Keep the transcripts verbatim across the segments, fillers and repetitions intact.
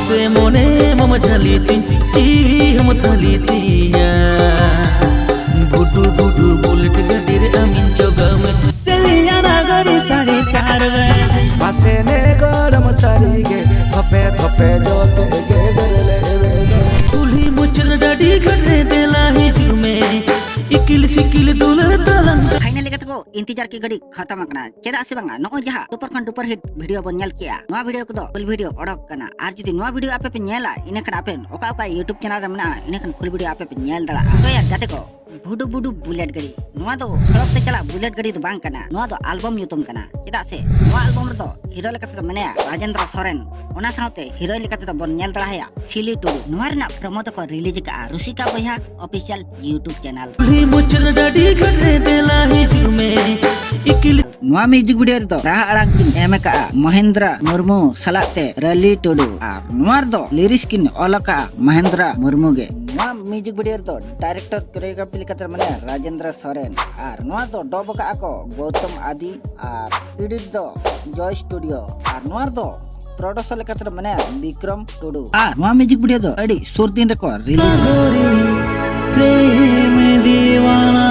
ᱥᱮ ᱢᱚᱱᱮ ᱢᱟᱢ ᱡᱷᱟᱹᱞᱤ ᱛᱤᱧ, ᱡᱤᱣᱤ ᱦᱚᱸᱢ ᱛᱷᱟᱹᱞᱤ ᱛᱤᱧᱟ᱾ ᱵᱷᱩᱰᱩ ᱵᱷᱩᱰᱩ ᱵᱩᱞᱮᱴ ᱜᱟᱹᱰᱤ ᱨᱮ ᱟᱢᱤᱧ ᱡᱚᱜᱟᱣ ᱢᱮ᱾ ᱪᱟᱹᱞᱤᱭᱟᱱᱟ ᱜᱟᱹᱰᱤ ᱥᱟᱲᱮ ᱪᱟᱨ ᱵᱟᱡᱮ᱾ ᱢᱟᱥᱮ ᱱᱮ ᱜᱚᱲᱚᱢ ᱥᱟᱹᱨᱤ ᱜᱮ, ᱛᱷᱚᱯᱮ ᱛᱷᱚᱯᱮ ᱡᱚᱛᱮ ᱜᱮ ᱵᱮᱨᱮᱞ ᱮ ᱵᱮᱨᱮᱞ᱾ ᱠᱩᱞᱦᱤ ᱢᱩᱪᱟᱹᱫ ᱰᱟᱹᱰᱤ ᱜᱷᱟᱴ ᱨᱮ ᱫᱮᱞᱟ ᱦᱤᱡᱩᱜ ᱢᱮ, ᱤᱠᱤᱞ ᱥᱤᱠᱤᱞ ᱫᱩᱞᱟᱹᱲ ᱛᱟᱞᱟᱝ᱾ ᱯᱷᱟᱭᱱᱟᱞ ᱞᱮᱠᱟ ᱛᱮᱠᱚ ᱤᱱᱛᱤᱡᱟᱨ ᱠᱤ ᱜᱟᱹᱰᱤ ᱠᱷᱟᱛᱟᱢ ᱟᱠᱟᱱᱟ᱾ ᱪᱮᱫᱟᱜ ᱥᱮ ᱵᱟᱝᱟ, ᱱᱚᱜᱼᱚᱭ ᱡᱟᱦᱟᱸ super ᱠᱷᱚᱱ duper hit video ᱵᱚᱱ ᱧᱮᱞ ᱠᱮᱜᱼᱟ, ᱱᱚᱣᱟ video ᱠᱚᱫᱚ full video ᱚᱰᱚᱠ ᱠᱟᱱᱟ᱾ ᱟᱨ ᱡᱩᱫᱤ ᱱᱚᱣᱟ video ᱟᱯᱮ ᱯᱮ ᱧᱮᱞᱟ, ᱤᱱᱟᱹᱠᱷᱟᱱ ᱟᱯᱮ ᱚᱠᱟ ᱚᱠᱟ YouTube channel ᱨᱮ ᱢᱮᱱᱟᱜᱼᱟ, ᱤᱱᱟᱹᱠᱷᱟᱱ full video ᱟᱯᱮ ᱯᱮ ᱧᱮᱞ ᱫᱟᱲᱮᱭᱟᱜᱼᱟ᱾ ᱛᱚ ᱭᱟᱨ ᱜᱟᱛᱮ ᱠᱚ, ᱵᱷᱩᱰᱩ ᱵᱷᱩᱰᱩ ᱵᱩᱞᱮᱴ ᱜᱟᱹᱰᱤ, ᱱᱚᱣᱟ ᱫᱚ ᱥᱚᱲᱚᱠ ᱛᱮ ᱪᱟᱞᱟᱜ ᱵᱩᱞᱮᱴ ᱜᱟᱹᱰᱤ ᱫᱚ ᱵᱟᱝ ᱠᱟᱱᱟ, ᱱᱚᱣᱟ ᱫᱚ album ᱧᱩᱛᱩᱢ ᱠᱟᱱᱟ᱾ ᱪᱮᱫᱟᱜ ᱥᱮ ᱱᱚᱣᱟ album ᱨᱮᱫᱚ hero ᱞᱮᱠᱟ ᱛᱮᱫᱚ ᱢᱮᱱᱟᱭᱟ ᱨᱟᱡᱮᱱᱫᱨᱚ ᱥᱚᱨᱮᱱ, ᱚᱱᱟ ᱥᱟᱶᱛᱮ heroine ᱞᱮᱠᱟ ᱛᱮᱫᱚ ᱵᱚᱱ ᱧᱮᱞ ᱫᱟᱲᱮᱭᱟᱭᱟ ᱥᱤᱞᱤ ᱴᱩᱰᱩ᱾ ᱱᱚᱣᱟ ᱨᱮᱱᱟᱜ promo ᱫᱚᱠᱚ release ᱟᱠᱟᱫᱼᱟ ᱨᱩᱥᱤᱠᱟ ᱵᱚᱭᱦᱟ official YouTube channel᱾ ᱠᱩᱞᱦᱤ ᱢᱩᱪᱟᱹᱫ ᱰᱟᱹᱰᱤ ᱜᱷᱟᱴ ᱨᱮ ᱫᱮᱞᱟ ᱦᱤᱡᱩᱜ ᱢᱮ, ᱤᱠᱤᱞ᱾ ᱱᱚᱣᱟ music video ᱨᱮᱫᱚ ᱨᱟᱦᱟ ᱟᱲᱟᱝ ᱠᱤᱱ ᱮᱢ ᱟᱠᱟᱫᱼᱟ ᱢᱚᱦᱮᱱᱫᱨᱟ ᱢᱩᱨᱢᱩ ᱥᱟᱞᱟᱜ ᱛᱮ ᱨᱟᱞᱤ ᱴᱩᱰᱩ᱾ ᱟᱨ ᱱᱚᱣᱟ ᱨᱮᱫᱚ lyrics ᱠᱤᱱ ᱚᱞ ᱟᱠᱟᱫᱼᱟ ᱢᱚᱦᱮᱱᱫᱨᱟ ᱢᱩᱨᱢᱩ ᱜᱮ᱾ ᱱᱚᱣᱟ music video ᱨᱮᱫᱚ director choreography ᱞᱮᱠᱟᱛᱮ ᱢᱮᱱᱟᱭᱟ ᱨᱟᱡᱮᱱᱫᱨᱚ ᱥᱚᱨᱮᱱ᱾ ᱟᱨ ᱱᱚᱣᱟ ᱫᱚ dub ᱟᱠᱟᱫᱼᱟ ᱠᱚ ᱜᱳᱣᱛᱚᱢ ᱟᱫᱤ᱾ ᱟᱨ edit ᱫᱚ ᱡᱚᱭ Studio᱾ ᱟᱨ ᱱᱚᱣᱟ ᱨᱮᱫᱚ producer ᱞᱮᱠᱟᱛᱮ ᱢᱮᱱᱟᱭᱟ ᱵᱤᱠᱨᱚᱢ ᱴᱩᱰᱩ᱾ ᱟᱨ ᱱᱚᱣᱟ music video ᱫᱚ ᱟᱹᱰᱤ ᱥᱩᱨ ᱫᱤᱱ ᱨᱮᱠᱚ release᱾ प्रेम दीवाना,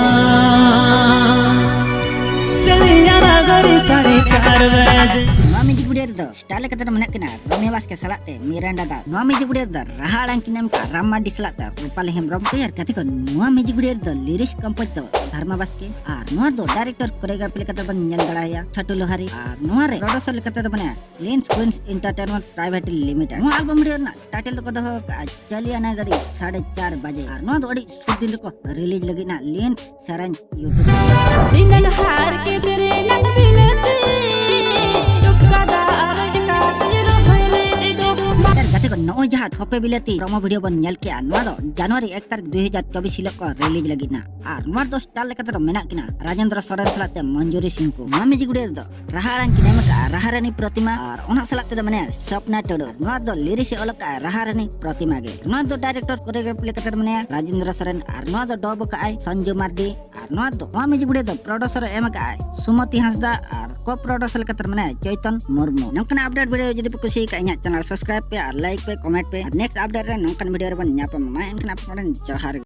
चलिया ना गोरी साढ़े चार बजे। ᱱᱚᱣᱟ music video ᱨᱮᱫᱚ star ᱞᱮᱠᱟᱛᱮ ᱢᱮᱱᱟᱜ ᱠᱤᱱᱟ ᱨᱚᱢᱤᱭᱟ ᱵᱟᱥᱠᱮ ᱥᱟᱞᱟᱜ ᱛᱮ ᱢᱤᱨᱟᱱᱰᱟ ᱫᱟᱥ᱾ ᱱᱚᱣᱟ music video ᱨᱮᱫᱚ ᱨᱟᱦᱟ ᱟᱲᱟᱝ ᱠᱤᱱ ᱮᱢ ᱠᱟᱜᱼᱟ ᱨᱟᱢ ᱢᱟᱨᱰᱤ ᱥᱟᱞᱟᱜ ᱛᱮ ᱨᱩᱯᱟᱞᱤ ᱦᱮᱢᱵᱨᱚᱢ᱾ ᱛᱚ ᱭᱟᱨ ᱜᱟᱛᱮ ᱠᱚ, ᱱᱚᱣᱟ music video ᱨᱮᱫᱚ lyrics compose ᱫᱚ ᱫᱷᱟᱨᱢᱟ ᱵᱟᱥᱠᱮ᱾ ᱟᱨ ᱱᱚᱣᱟ ᱫᱚ director choreography ᱞᱮᱠᱟᱛᱮ ᱵᱚᱱ ᱧᱮᱞ ᱫᱟᱲᱮᱭᱟᱭᱟ ᱪᱷᱟᱴᱩ ᱞᱳᱦᱟᱨᱤ᱾ ᱟᱨ ᱱᱚᱣᱟ ᱨᱮ producer ᱞᱮᱠᱟᱛᱮ ᱫᱚ ᱢᱮᱱᱟᱭᱟ Lens Queens Entertainment Private Limited᱾ ᱱᱚᱣᱟ album video ᱨᱮᱱᱟᱜ title ᱫᱚᱠᱚ ᱫᱚᱦᱚ ᱠᱟᱜᱼᱟ ᱪᱟᱞᱤᱭᱟ ᱱᱟ ᱜᱟᱹᱰᱤ ᱥᱟᱲᱮ ᱪᱟᱨ ᱵᱟᱡᱮ᱾ ᱟᱨ ᱱᱚᱣᱟ ᱫᱚ ᱟᱹᱰᱤ ᱥᱩᱨ ᱫᱤᱱ ᱨᱮᱠᱚ release ᱞᱟᱹᱜᱤᱫ ᱱᱟᱜ Lens ᱥᱮᱨᱮᱧ YouTube᱾ ᱤᱧ ᱦᱟᱨ ᱠᱮᱫ ᱨᱮ ᱱᱟᱝ ᱵᱤᱞᱟᱹᱛᱤ, ᱫᱩᱠ ᱠᱟᱫᱟ ᱟᱨ ᱠᱟᱛᱮ ᱨᱚᱦᱚᱭ ᱨᱮ ᱮᱰᱚ᱾ ᱜᱟᱛᱮ ᱠᱚ, ᱱᱚᱜᱼᱚᱭ ᱡᱟᱦᱟᱸ ᱛᱷᱚᱯᱮ ᱵᱤᱞᱟᱹᱛᱤ promo video ᱵᱚᱱ ᱧᱮᱞ ᱠᱮᱜᱼᱟ, ᱱᱚᱣᱟ ᱫᱚ January ᱮᱠ ᱛᱟᱹᱨᱤᱠᱷ ᱫᱩ ᱦᱟᱡᱟᱨ ᱪᱚᱵᱵᱤᱥ ᱦᱤᱞᱳᱜ ᱠᱚ release ᱞᱟᱹᱜᱤᱫ ᱱᱟ᱾ ᱟᱨ ᱱᱚᱣᱟ ᱫᱚ star ᱞᱮᱠᱟᱛᱮ ᱫᱚ ᱢᱮᱱᱟᱜ ᱠᱤᱱᱟ ᱨᱟᱡᱮᱱᱫᱨᱚ ᱥᱚᱨᱮᱱ ᱥᱟᱞᱟᱜ ᱛᱮ ᱢᱚᱧᱡᱩᱨᱤ ᱥᱤᱝᱠᱩ᱾ ᱱᱚᱣᱟ music video ᱨᱮᱫᱚ ᱨᱟᱦᱟ ᱟᱲᱟᱝ ᱠᱤᱱ ᱮᱢ ᱠᱟᱜᱼᱟ ᱨᱟᱦᱟ ᱨᱟᱱᱤ ᱯᱨᱚᱛᱤᱢᱟ᱾ ᱟᱨ ᱚᱱᱟ ᱥᱟᱞᱟᱜ ᱛᱮᱫᱚ ᱢᱮᱱᱟᱭᱟ ᱥᱚᱯᱱᱟ ᱴᱩᱰᱩ᱾ ᱱᱚᱣᱟ ᱫᱚ lyrics ᱮ ᱚᱞ ᱠᱟᱜᱼᱟ ᱨᱟᱦᱟ ᱨᱟᱱᱤ ᱯᱨᱚᱛᱤᱢᱟ ᱜᱮ᱾ ᱱᱚᱣᱟ ᱫᱚ director choreography ᱞᱮᱠᱟᱛᱮ ᱢᱮᱱᱟᱭᱟ ᱨᱟᱡᱮᱱᱫᱨᱚ ᱥᱚᱨᱮᱱ᱾ ᱟᱨ ᱱᱚᱣᱟ ᱫᱚ dub ᱠᱟᱜᱼᱟᱭ ᱥᱚᱧᱡᱩ ᱢᱟᱨᱰᱤ᱾ ᱟᱨ ᱱᱚᱣᱟ ᱫᱚ, ᱱᱚᱣᱟ music video ᱫᱚ producer ᱮ ᱮᱢ ᱠᱟᱜᱼᱟᱭ ᱥᱩᱢᱚᱛᱤ ᱦᱟᱸᱥᱫᱟ ᱟᱨ co producer ᱞᱮᱠᱟᱛᱮ ᱢᱮᱱᱟᱭᱟ ᱪᱚᱭᱛᱚᱱ ᱢᱩᱨᱢᱩ᱾ ᱱᱚᱝᱠᱟᱱᱟᱜ update video ᱡᱩᱫᱤ ᱯᱮ ᱠᱩᱥᱤᱭᱟᱠᱟᱜᱼᱟ, ᱤᱧᱟᱹᱜ channel subscribe ᱯᱮ ᱟᱨ like ᱯᱮ, comment ᱯᱮ, ᱟᱨ next update ᱨᱮ ᱱᱚᱝᱠᱟᱱ video ᱨᱮᱵᱚᱱ ᱧᱟᱯᱟᱢᱟ᱾ ᱢᱟ ᱮᱱᱠᱷᱟᱱ ᱟᱯᱮ ᱠᱚᱴᱷᱮᱱ ᱡᱚᱦᱟᱨ ᱜᱮ᱾